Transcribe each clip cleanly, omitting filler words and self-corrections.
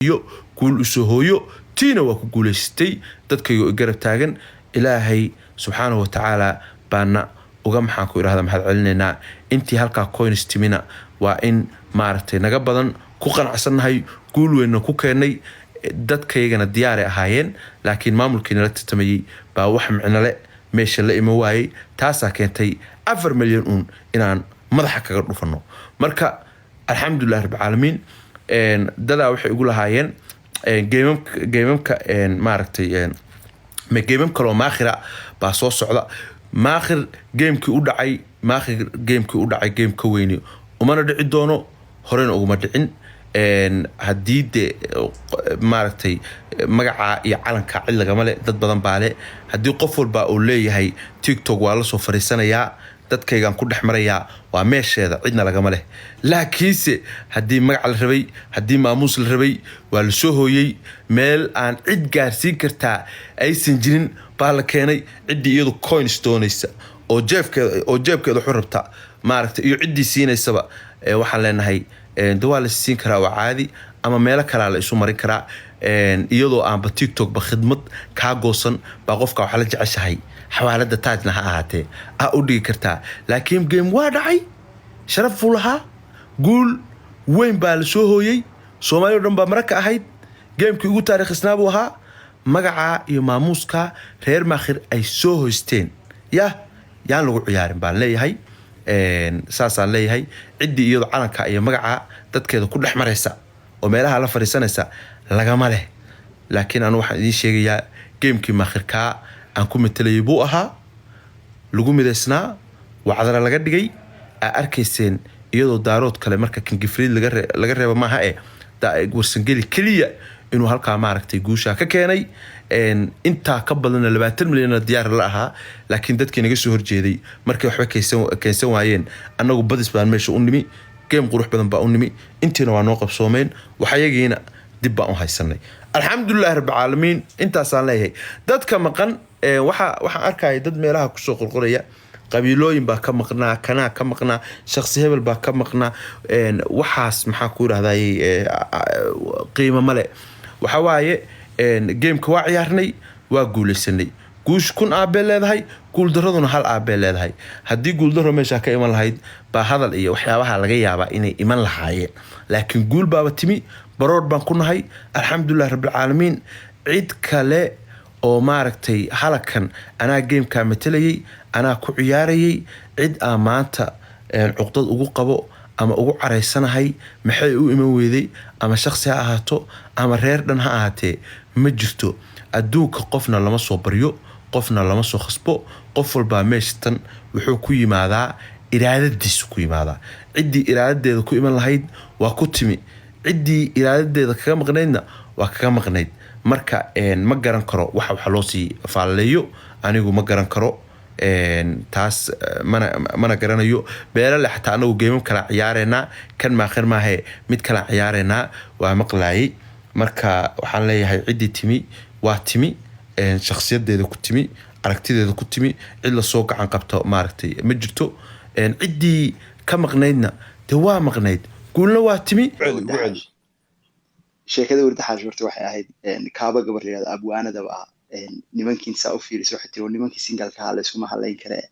Iyo guul usoo hooyo tiina waa ku guulaysatay. Dadkayga garab taagan, Ilaahay subxaanahu watacaala baana uga, maxaan ku idhahda, mahad celinaynaa. Intii halkaa coins timina waa in maaragtay naga badan ku qanacsannahay, guul weynna ku keennay. Dadkaygana diyaaray ahaayeen, laakiin maamulkii nala tartamayey baa wax micnole meesha la iman waayey. Taasaa keentay 4 milyan uun inaan madaxa kaga dhufano. Marka alxamdulilah rabbilcaalamiin. Dadaa waxay ugu lahaayeen gamemka maaragtay, gamem kaloo Maakhira baa soo socda. Maakhir gamekii u dhacay, Maakhir gamekii u dhacay, game ka weyni umana dhici doono, horena uguma dhicin. Haddii de maaragtay magaca iyo calanka cid lagama le, dad badan baa le. Haddii qof walba uu leeyahay TikTok waa lasoo fariisanayaa, dadkaygaan ku dhex marayaa, waa meesheeda, cidna lagama leh. Laakiinse haddii magac la rabay, haddii maamuus la rabay, waa la soo hooyey. Meel aan cid gaarsiin kartaa aysan jirin baa la keenay. Ciddii iyadu coins doonaysa oo jeebkeeda waxu rabta maaragtay iyo ciddii siinaysaba, waxaan leenahay de waa la siin karaa, waa caadi, ama meelo kalaa la isu marin karaa. Iyadoo aanba TikTokba khidmad kaa goosan baa qofka waxaa la jeceshahay xawaalada Taajna ha ahaatee aa u dhigi kartaa. Laakiin game waa dhacay, sharaf buu lahaa, guul weyn baa la soo hooyey, Soomaaliya o dhan baa maraka ahayd. Gamekii ugu taariikhisnaa buu ahaa. Magacaa iyo maamuuska reer Maakhir ay soo hoysteen yah yaan lagu ciyaarin baan leeyahay. Saasaan leeyahay. Ciddii iyadoo calanka iyo magaca dadkeeda ku dhex maraysa oo meelaha la fadhiisanaysa lagama leh. Laakiin anu waxaan idiin sheegayaa gamekii Maakhirkaa aan ku matelayay buu ahaa, lagu midaysnaa, wacdara laga dhigay, aa arkayseen, iyadoo Daarood kale marka Kingifriid laga reebo maaha e Warsangeli keliya inuu halkaa maaragtay guushaa ka keenay. Intaa ka badanna 20 milyanna diyaar la ahaa, laakiin dadkii naga soo horjeeday markay waxba keensan waayeen, annagu badis baan meesha u nimi, game qurux badan baa u nimi, intiina waa noo qabsoomeen, waxyagiina dib baan u haysanay, alxamdulilahi rabbilcaalamiin. Intaasaan leeyahay. Dadka maqan, waxaan arkaya dad meelaha kusoo qorqoraya, qabiilooyin baa ka maqnaa, kanaa ka maqnaa, shaqsi hebel baa ka maqnaa. Waxaas maxaa ku yidhahday, qiimo male. Waxa waaye gameka waa ciyaarnay, waa guuleysanay. Guush 1000 aabbee leedahay, guuldaraduna hal aabbee leedahay. Haddii guuldaro meeshaa ka iman lahayd baa hadal iyo waxyaabaha laga yaabaa inay iman lahaayeen, laakiin guul baaba timi, barood baan ku nahay, alxamdulilah rabbilcaalamiin. Cid kale oo maaragtay halakan anaa gamekaa matalayay, anaa ku ciyaarayay, cid aan maanta cuqdad ugu qabo ama ugu caraysanahay maxay u iman weyday, ama shaqsi ha ahaato ama reer dhan ha ahaatee, ma jirto. Adduunka qofna lama soo baryo, qofna lama soo khasbo. Qof walbaa meeshatan wuxuu ku yimaadaa iraadadiisu ku yimaadaa. Ciddii iraadadeeda ku iman lahayd waa ku timi, ciddii iraadadeeda kaga maqnaydna waa kaga maqnayd. Marka ma garan karo waxa loo sii faallaleeyo, anigu ma garan karo taas, mana garanayo. Beelale xataa anagu geemam kala ciyaareynaa, kan Maakhir maahe mid kala ciyaareynaa waa maqlaayay. Marka waxaan leeyahay ciddii timi waa timi, shakhsiyadeeda ku timi, aragtideeda ku timi, cid lasoo gacan qabto maaragtay ma jirto. Ciddii ka maqnaydna de waa maqnayd, guulna waa timi. Sheekada Wardaxaash horta waxay ahayd kaaba gabar la yihahdo abwaanadaba ah. Nimankiin saa u fiirisa waxay tiri, nimankii singleka ahaa layskuma hadlayn karee,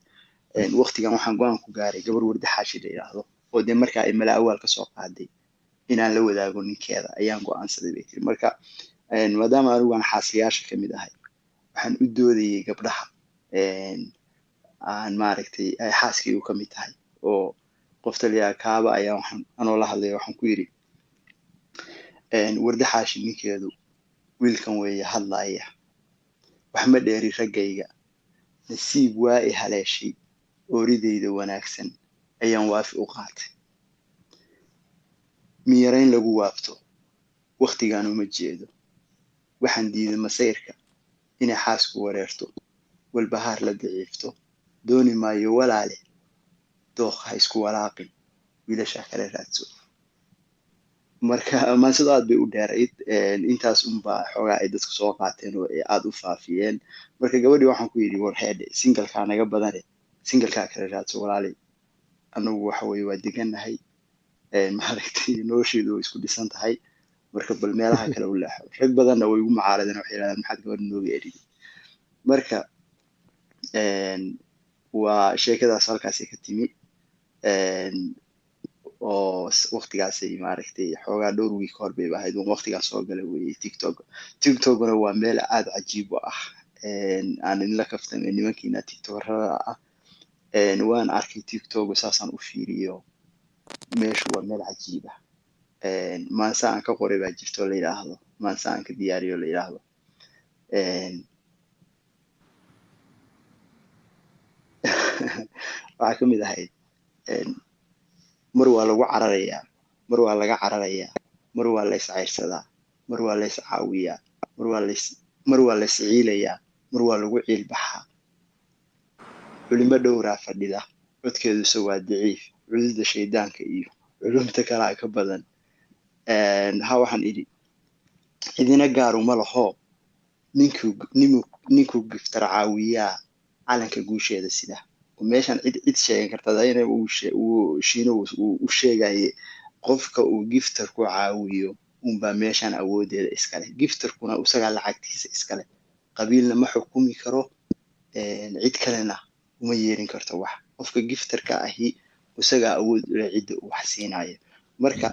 waqtigan waxaan go-aan ku gaaray gabar Wardaxaashi la yidhaahdo oo dee markaa ay mala awaal kasoo qaaday inaan la wadaago ninkeeda ayaan go-aansaday, bay tiri. Marka maadaama anigu aan xaasiyaasha kamid ahay, waxaan u doodayay gabdhaha aan maaragtay ay xaaskaygu ka mid tahay oo qofta la yidhaha Kaaba ayaa waxaan anoo la hadlaya waxaan ku yidhi, Warda Xaashi ninkeedu wiilkan weeye hadlaaya, wax ma dheeri raggayga, nasiib waa i haleeshay, ooridayda wanaagsan ayaan waafi u qaatay, miyarayn lagu waabto waktigan uma jeedo, waxaan diiday masayrka inay xaasku wareerto, walbahaar la daciifto dooni maayo, walaale dooq ha isku walaaqin, wiilashaa kale raadso. Marka maansadu aad bay u dheerayd, intaas unbaa xoogaa ay dadku soo qaateen oo ay aad u faafiyeen. Marka gabadhii waxaan ku yidhi, war heedhe, singlekaa naga badane, singlekaa kale raadso walaalay, anagu waxa weye waa degannahay, maaragtay nolosheedu way isku dhisan tahay. Marka bal meelaha kale u leexo. Rag badanna way igu mucaaradeen, waxay yidhahdeen, "Maxaad gabadha nooga eriday?" Marka waa sheekadaas halkaasay ka timi, oo waqtigaasay maaragtay xoogaa dhowr week hor bay ahayd un waqtigaas soo galay weye TikTok. TikTokna waa meel aada cajiib u ah. Aan idinla kaftamay nimankiina TikTokerada ah. Waan arkay TikTok, saasaan u fiiriyo, meeshu waa meel cajiib ah. Maanse aan ka qoray baa jirto la yidhaahdo, maanse aan ka diyaariyo la yidhaahdo. Waxaa kamid ahayd, mar waa lagu cararayaa, mar waa laga cararayaa, mar waa la iscayrsadaa, mar waa la iscaawiyaa, mar waa la isciilayaa, mar waa lagu ciilbaxaa. Culimo dhowraa fadhida, codkeeduse waa daciif, cududa shaydaanka iyo culumta kalaa ka badan. Ha, waxaan idhi, cidina gaaruma laho, ninkuu giftar caawiyaa calanka guusheeda sida. Meeshan cid cid sheegan karta ayna uu Shiino uu u sheegaye, qofka uu giftarku caawiyo unbaa meeshan awoodeeda iskale. Giftarkuna isagaa lacagtiisa iskale, qabiilna ma xukumi karo, cid kalena uma yeerin karto wax. Qofka giftarka ahi isagaa awood u leh cidda uu wax siinayo. Marka